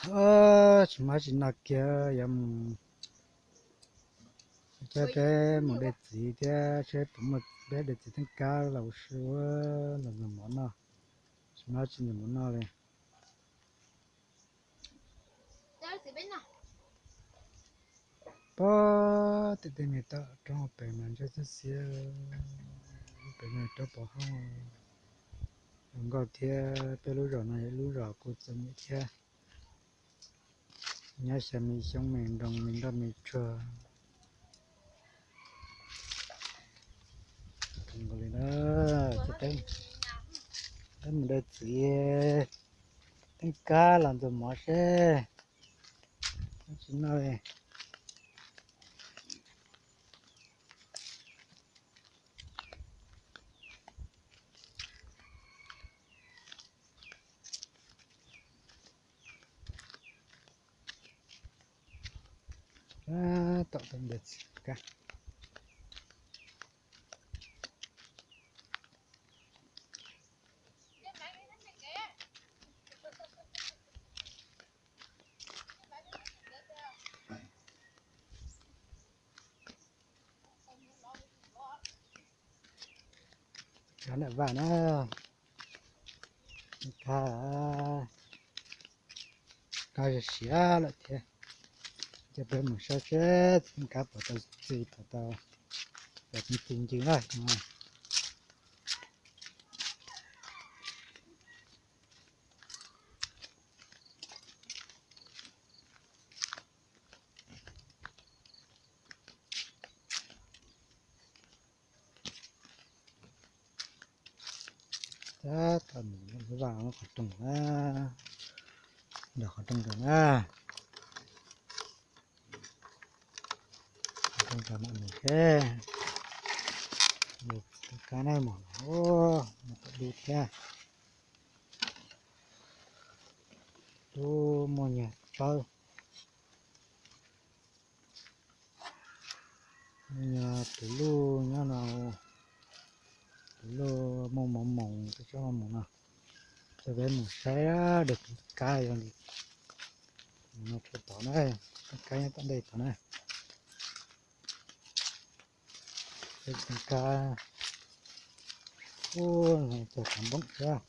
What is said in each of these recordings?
Tsis muaj dab tsi noj kiag, yuav mus coj peb mus de txiv thiab seb puas muaj peb de txiv teeb kab los ua si ua los ntxuag mov noj. Tsis muaj dab tsi ntxuag mov noj li. Pob, tej teb me tom roob pem mas ntsawj txawj xiab, lub pem no roob pov hoob zoo nkauj thiab. Peb lub zos no yog lub zos kuj txom nyem thiab. Nyob xyaw me xyoob me nroos me nroj me tsuag. Nkaus li na, ces peb mus de txiv teeb kab los ntxuag mov seb. Tsis noj li. Tom tau de txiv kab. Kab nram vaj na, kab, kab siav lawm thiab. Coj peb mus saib seb kab puas tau txi, puas tau, puas txi ncw na. Tab tom mus lub vaj qhov rooj na, nram qhov rooj na. Qhov rooj mam mus seb. Tus kab na mos los mus tom dub thiab. Dub muaj nyuag tsawb. Tus luj nyob no, tus luj muaj mos moos, tus tsob mos moos no. Coj peb mus saib de tus kab zoo li no tshaj tod na, kab nyob tom ntej tod na. Peb tus kab, ub, cog tov npoob thiab.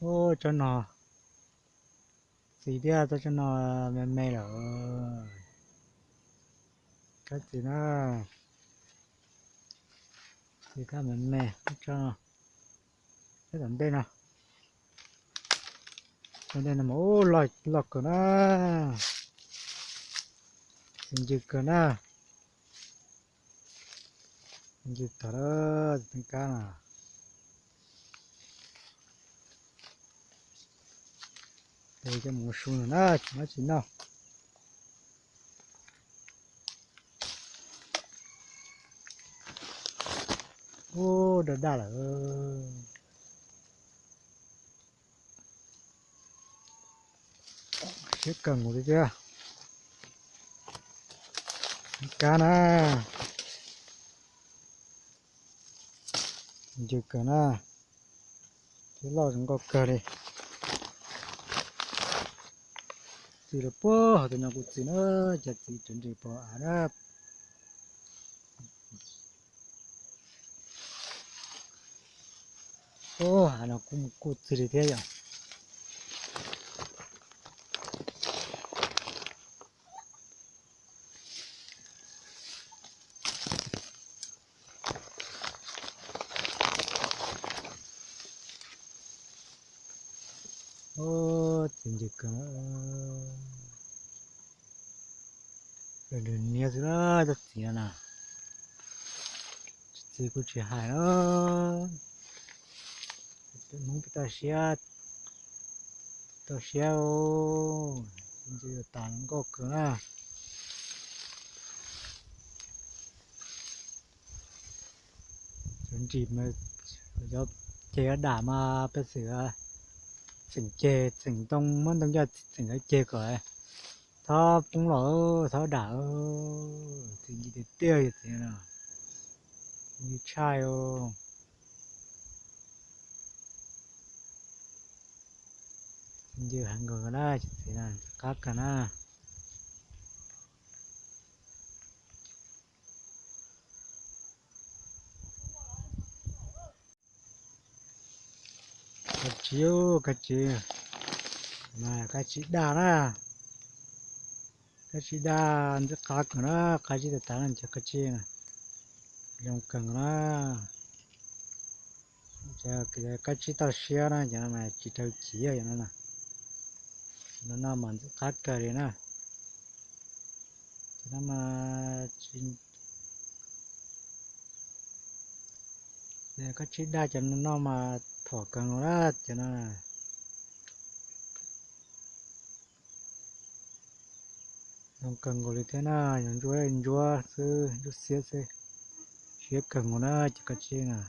Ub, tsob no txiv thiab, tsob no me me lawm. Kab txiv na, txiv kab me me, tsob no, tom ntej no, tom ntej no mas ub, loj kawg na, txiv ncw kawg na. Ncw tag lawm, txiv teeb kab na. Coj mus ua su no na, tsis muaj dab tsi noj. Ub, daj daj lawm. Siab kawg nkaus li thiab. Kab na, ncw kawg na, thiab loj zoo nkauj kawg li. Txiv lawv puag hauv tej no kuj txiv na, cov txiv tseem nres pos av na. Ub, hav no kuj kuj txi li thiab yom. Ub, txiv ncw kawg. Nws niab xwb na, txiv no na. Txiv kuj tsis hais na. Peb Hmoob peb toj siab, toj siab, ntxim tas nkauj kawg na. Cov ntsis, cov ceg dam mas pej xeem txeem ceg, txeem ntoo, muab ntoo coj txeem ceg kom txhob poob los, txhob dam. Txiv ncw tiag tiag, yog txiv no, ncw tshaj. Ncw heev nkaus na, cov txiv na, ntxim qab kawg na. Kab tsib, kab tsib, kab tsib daj na, kab tsib daj ntxim qab kawg na, qab tsib tas tas na, cov kab tsib na, zoo kawg na. Kab tsib toj siab na, cov no mas tsis raug civ cov no na. Cov no noj mas ntxim qab kawg li na. Cov no mas tsis, kab tsib daj cov no noj mas thuam kawg nkaus na, cov no zoo kawg nkaus li thiab na, yog ntsuab ntsuab xwb, ntsuab xiab xwb, siab kawg nkaus na, cov kab tsib na,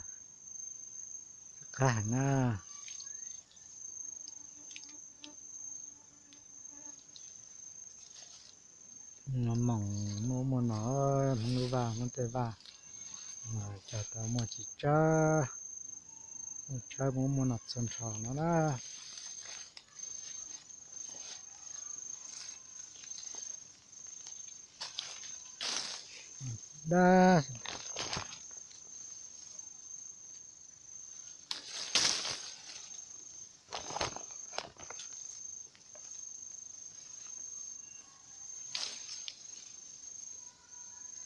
qab heev na. Moos muaj muaj no, hmoob lub vaj, hmoob tej vaj, cog tau muaj tsis tsawg, muaj tsawg muaj muaj no txhua nrho no na. Dab,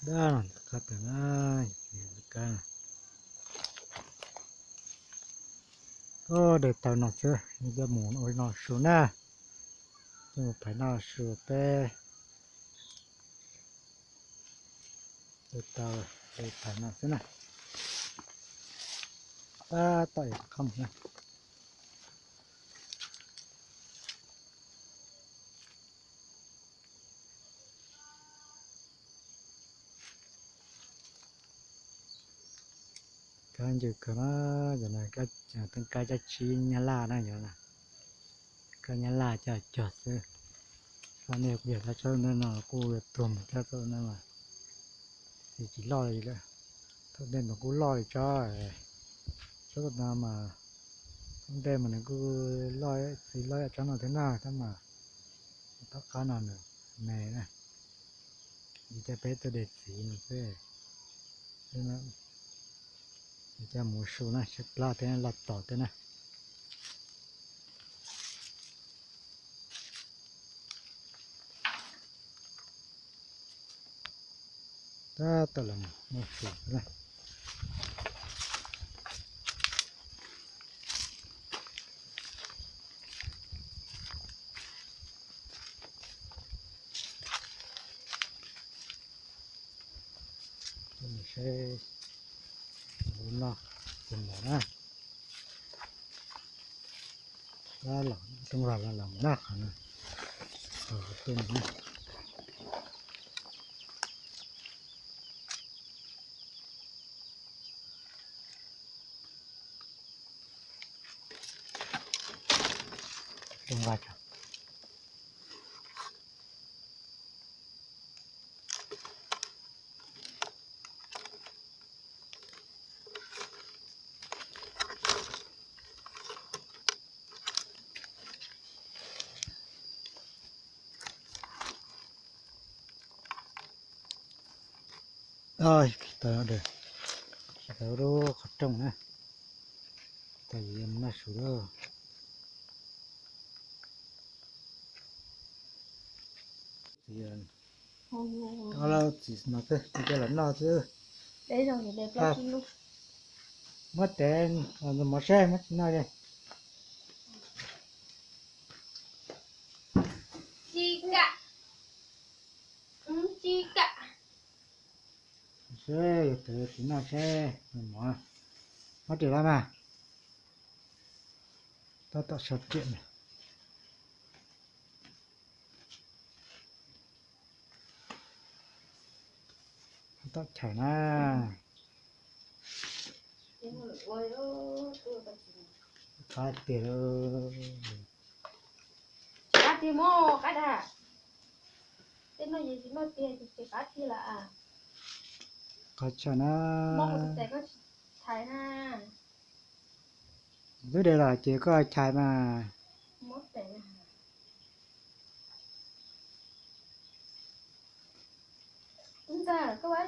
dab no qab tag na, kab, o, daws taws no xwb, coj mus ua noj su na, coj mus phais noj su peb. Daws taws, daws taws no xwb na. Tab tom yuav rov qab mus na. Kab ncw kawg na, cov no kab, kab tsib nyab laj na, cov no kab nyab laj coj cog xwb. Tsob ntej kuv yog tsob ntawm no kuj yuav tuag mus thiab, tsob no mas txiv tsis loj li lawm. Thaum ntej mas kuj loj li tsob, tsob no mas, thaum ntej mas nws kuj loj, txiv loj yam tsob no thiab na, tab mas tom qab no nws me na, vim tias peb tuaj de txiv no xwb. Coj mus su na, tshaib plab thiab loj tos thiab na. Tab tom los mus su na. Saib noj tus mos na. Los roob los los mus noj qhov no, qhov tuaj mus na. Roob vaj tso. Tsis tau, tsis tau lub qhov rooj na. Tau yus noj su lawm. Txiv, txiv no xwb, coj los noj xwb. Muab tev, mov seb muab txiv noj li. Seb, yog tev txiv noj seb, mov, muab riam los mas. Tab tom sau riam na. Tab tom chais na. Qab tiag. Qab tiag mog, qab dag. Tej no yeej tsis noj tiag, ces qab tiag lawm. Qab tshaj na. Twb de los ces koj chais mas.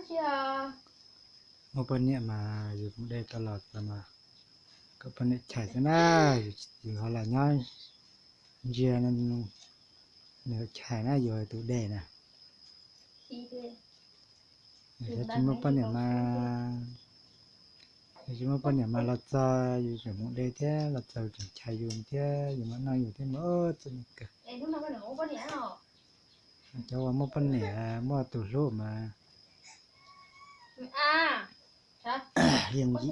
Muaj poj niam mas yus mus de tau los txog mas kom poj niam chais xwb na, yus ho los nyob ntsia nws chais na, yus tus de na. Yog tsis muaj poj niam mas, yog tsis muaj poj niam mas los txog yus tseem mus de thiab los txog tseem chais yus thiab, yus mam noj yus thiab mas txom nyem kawg. Cov uas muaj poj niam muaj tus hlub mas yeej mus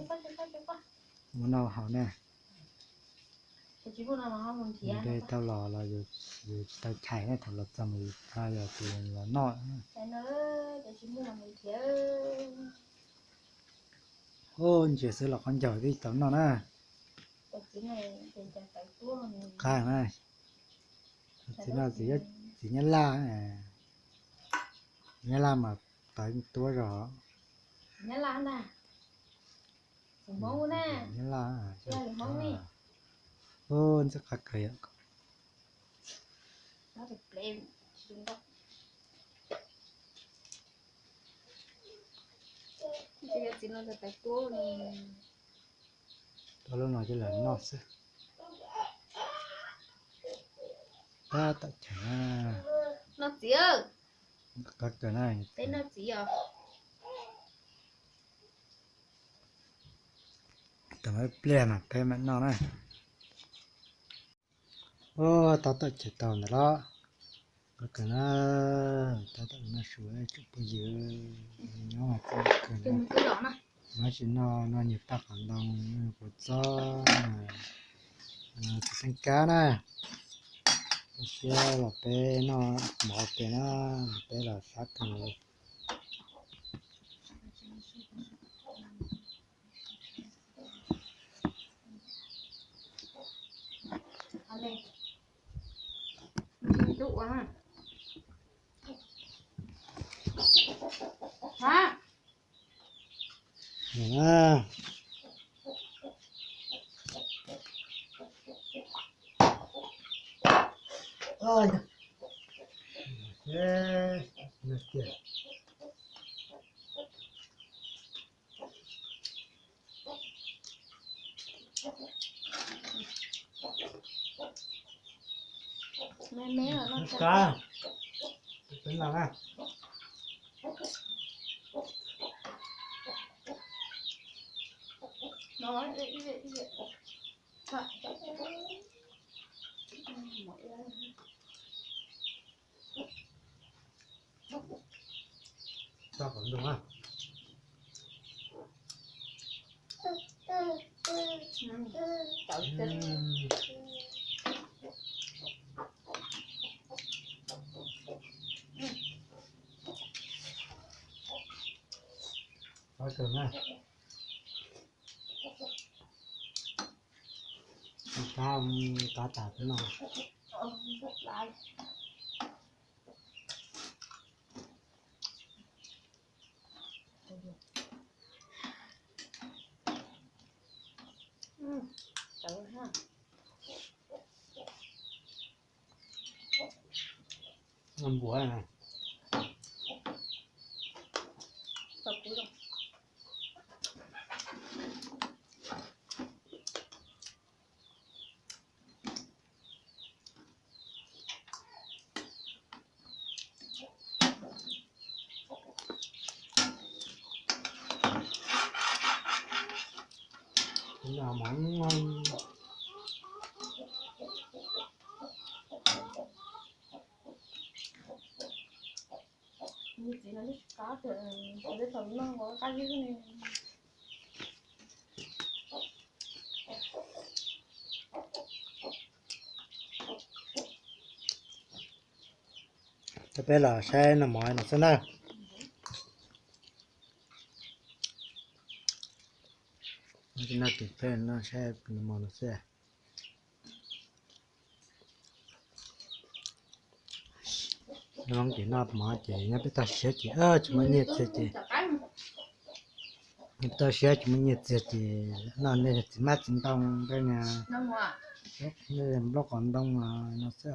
noj haus na. Yus de tau los los yus tsis tau chais na, thaum los txog mas yus yog tus los noj. Ub, ntsia xwb los qhov ncaug twb tau noj na. Qab na, txiv no txiv Nyab Laj, txiv Nyab Laj mas tawv tuab zog. Nyab Laj, ub, ntxim qab kawg yom. Tau lub no coj los noj xwb. Tab tom chais na. Noj txiv, qab kawg na. Peb noj txiv os. Tau ib pliag mas peb mam noj na. Ub, tab tom chais tau ntawd los. Qab kawg na, tab tom noj su tsoom phooj ywg, nyob mas txom nyem kawg na. Nyob tsis noj, noj nyuag paj qos ntoo, nyuag kua txob, txiv xeeb kab na. Toj siab los peb noj mov kiag na, peb los sab kawg li. Peb los saib noj mov no xwb na. Noj ces peb noj saib noj mov no xwb. Hmoob ces noj mov ces nyob peb toj siab ces tsis muaj nyiaj txiag ces, nyob peb toj siab tsis muaj nyiaj txiag ces noj nej txiv hmab txiv ntoo, nplauj qos ntoo no xwb.